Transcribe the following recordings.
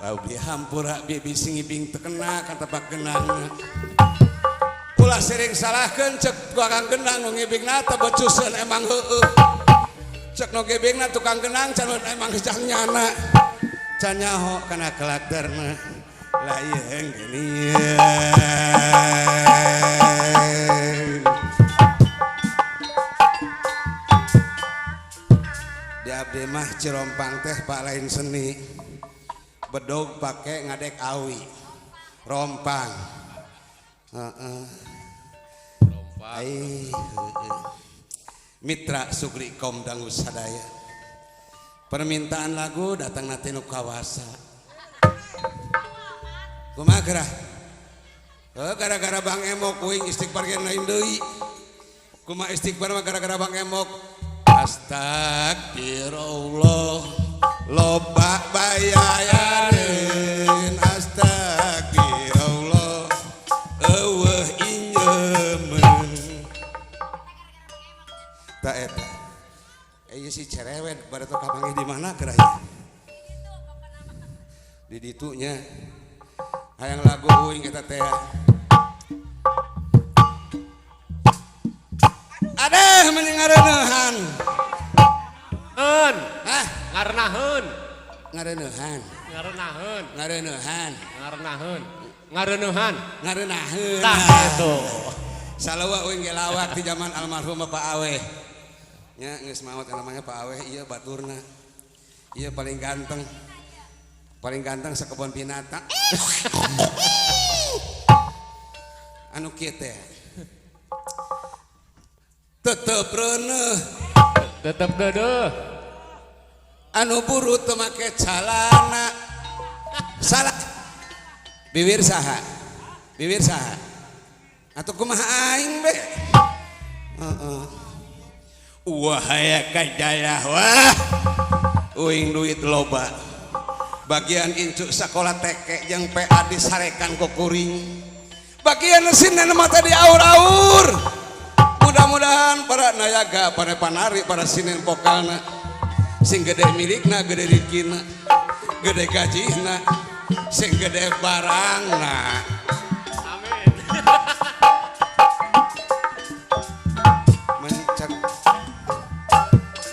Tau bi hampura bi bisi ngibing teu kena ka tapak genang. Ulah sering salahkeun cek tukang genang nu ngibingna teh becuseun emang heueuh. Cek nu ngibingna tukang genang can emang can nyana. Can nyaho kana karakterna. Lain geuning. Di abdi mah Cirompang teh pak lain seni. Bedog pake ngadek awi. Rompang. Heeh. Ai heueuh. Mitra Sugri Kom Dangu sadaya. Permintaan lagu datang na tinu kawasa. Kumaha gerah? Heuh gara-gara Bang Emok uing istighfar ge lain deui. Kumaha istighfar mah gara-gara Bang Emok. Astagfirullah loba bayareun astagfirullah eueuh injemeun. Ta eta. Ieu si cerewet bareto kapanggih di mana gerah ieu? Di ditunya. Hayang lagu uing eta teh. Adeh mending ngareuneuhan. Heun. Hah? Ngarenaheun. Ngareuneuhan. Ngarenaheun. Ngareuneuhan. Ngarenaheun. Ngareuneuhan. Ngarenaheun. Tah eta. Salawa uing ge lawak di zaman almarhum Bapak Aweh. Nya geus maot namanya Pak Aweh ieu baturna. Ieu paling ganteng. Paling ganteng sakebon binatang. Anu kieu teh. Tetep reuneuh, tetep deudeuh. Anu burut teu make calana. Salah. Bibir saha? Bibir saha? Atuh kumaha aing be? Heeh. Wah aya kajaya wah. Uing duit loba. Bagian incu sakola TK jeung PA disarekan ku kuring. Bagian sinden mata diaur-aur. Mudah-mudahan para nayaga, para panari, para sinden pokalna sing gede milikna, gede rikina, gede gajihna, sing gede barangna. Amin. Mencek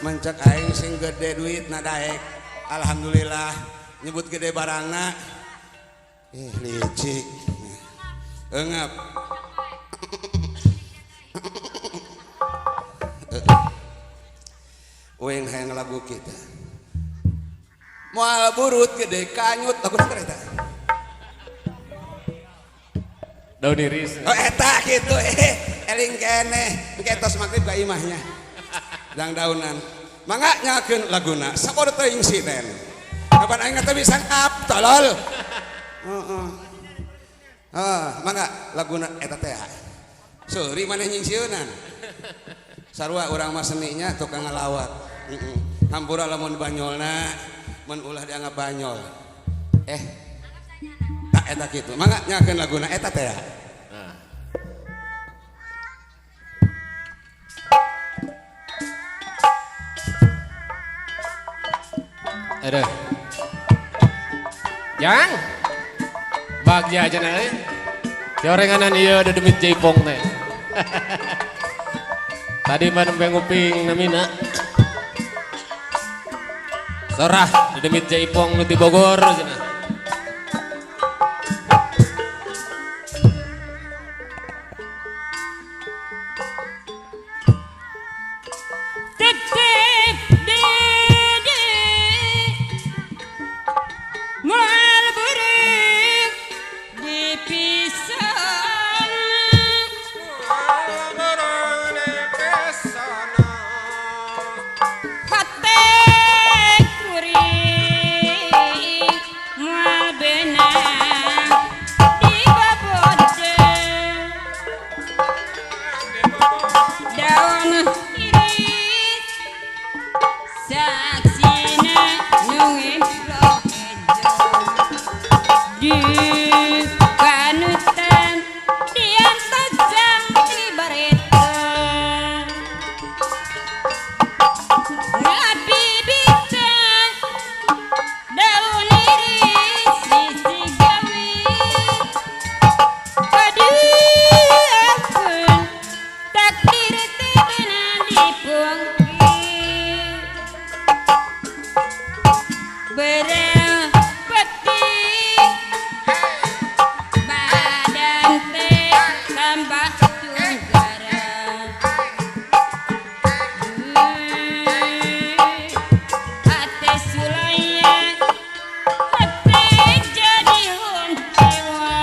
mencek aing sing gede duitna daek. Alhamdulillah nyebut gede barangna. Licik. Engap. Uing hayang lagu kita. Moal burut gede kanyut lagu naon eta? Daun iris. Oh eta kitu eling keneh engke tos magrib ka imahnya. Dang daunan. Mangga nyakeun laguna sapodo teuing sinen. Kapan aing teh bisa ngap tolol. Heeh. Ah, mangga laguna eta teh. Seuri maneh nyingsieunan. Sarua urang mah seninya tukang ngalawak. Heeh. Hampura lamun banyolna mun ulah dianggap banyol. Tak eta kitu. Mangga nyakeun laguna eta teh. Nah. Aduh. Jang. Bagja aja euy. Gorenganan ieu ada demit jaipong teh. Tadi mah nembe nguping namina. Sorah demit jaipong nu ti Bogor cenah. Tetep dede moal beureut di pisana. Moal beureut di pisana. Hate kuring. Berepeti badan teh tambah tunggara. Hate sulaya hate jadi honcewa.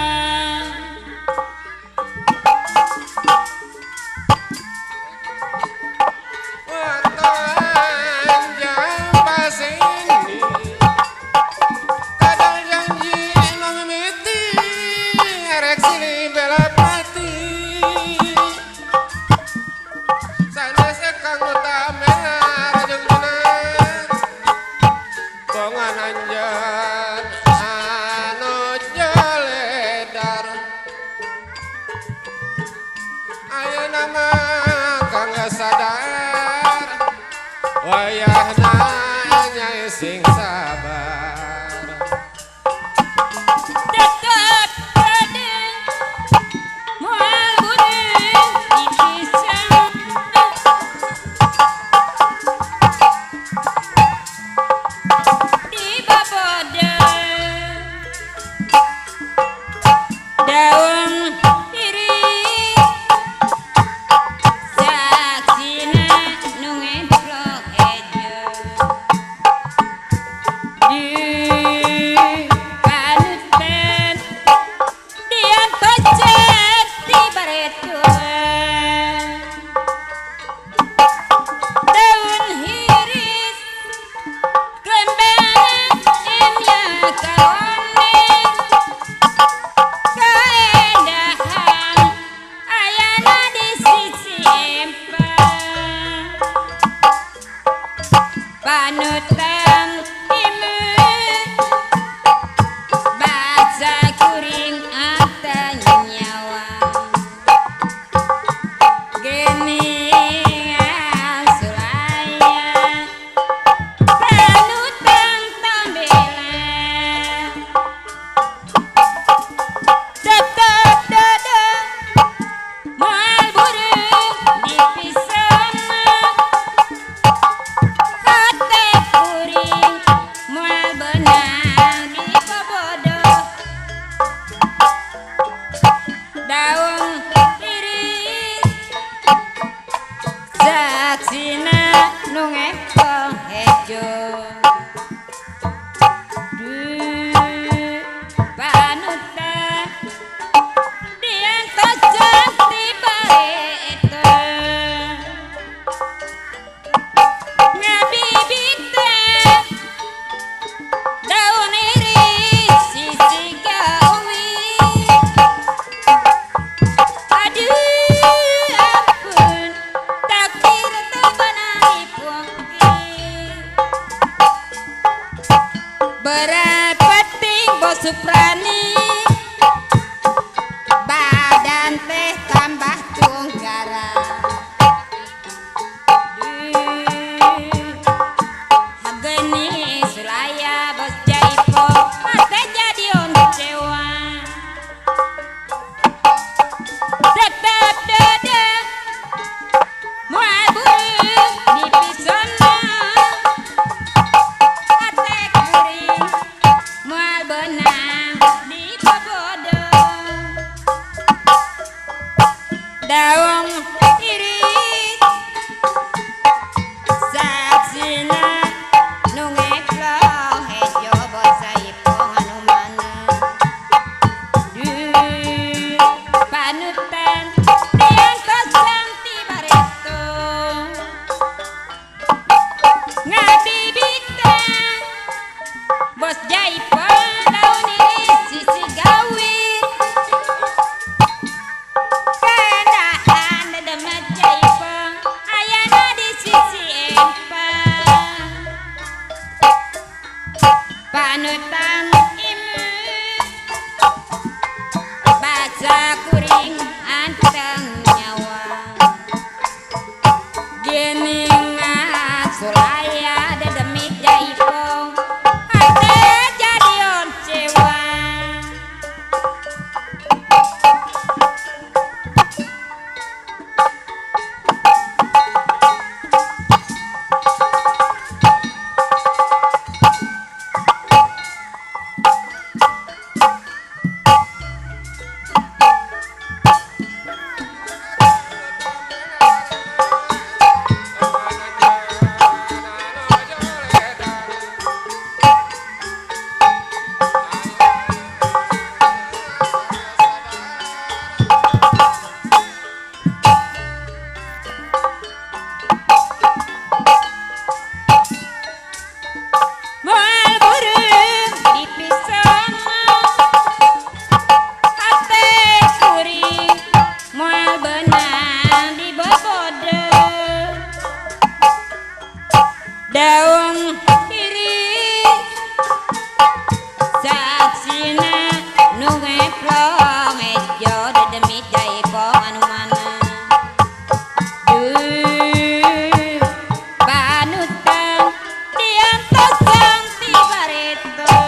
Sadar wayahna nyai sing sabar. Tetep pada moal beureum dipisah. Di baboda daun iris saksina nu ngeplok ejo. Di panutan diantojan di baretuan daun hiris kembang emya kaone kaendahan ayana di sisi empang panutan ieu baca kuring anteng nyawa geningan sulaya panutan tambela tetep dada moal beureum dipisana hate kuring moal beunang dibobodo daun iris saksina nu ngepong hejo. Duh, panutan diantosan ti bareto ngabibita daun iris sisi gawi. Aduh ampun takdir teu beunang dipungkir. Berat penting bos Suprani badan teh tambah tunggara. Hageni sulaya bos Jaipo mate jadi oncewa. Tetep dada moal beureum dipisona hate kuring moal beunang dibobodo daun iris saksina nu ngeplong hejo bos Jaipo anu mana. Duh, panutan diantosan ti bareto ngabibita bos Jaipo daun iris sisi gawir kaendahan dedemet Jaipo ayana di sisi empang panutan ieu baca kuring anteng nyawa geningan sulaya dedemit Jaipo hate jadi oncewa. Eta.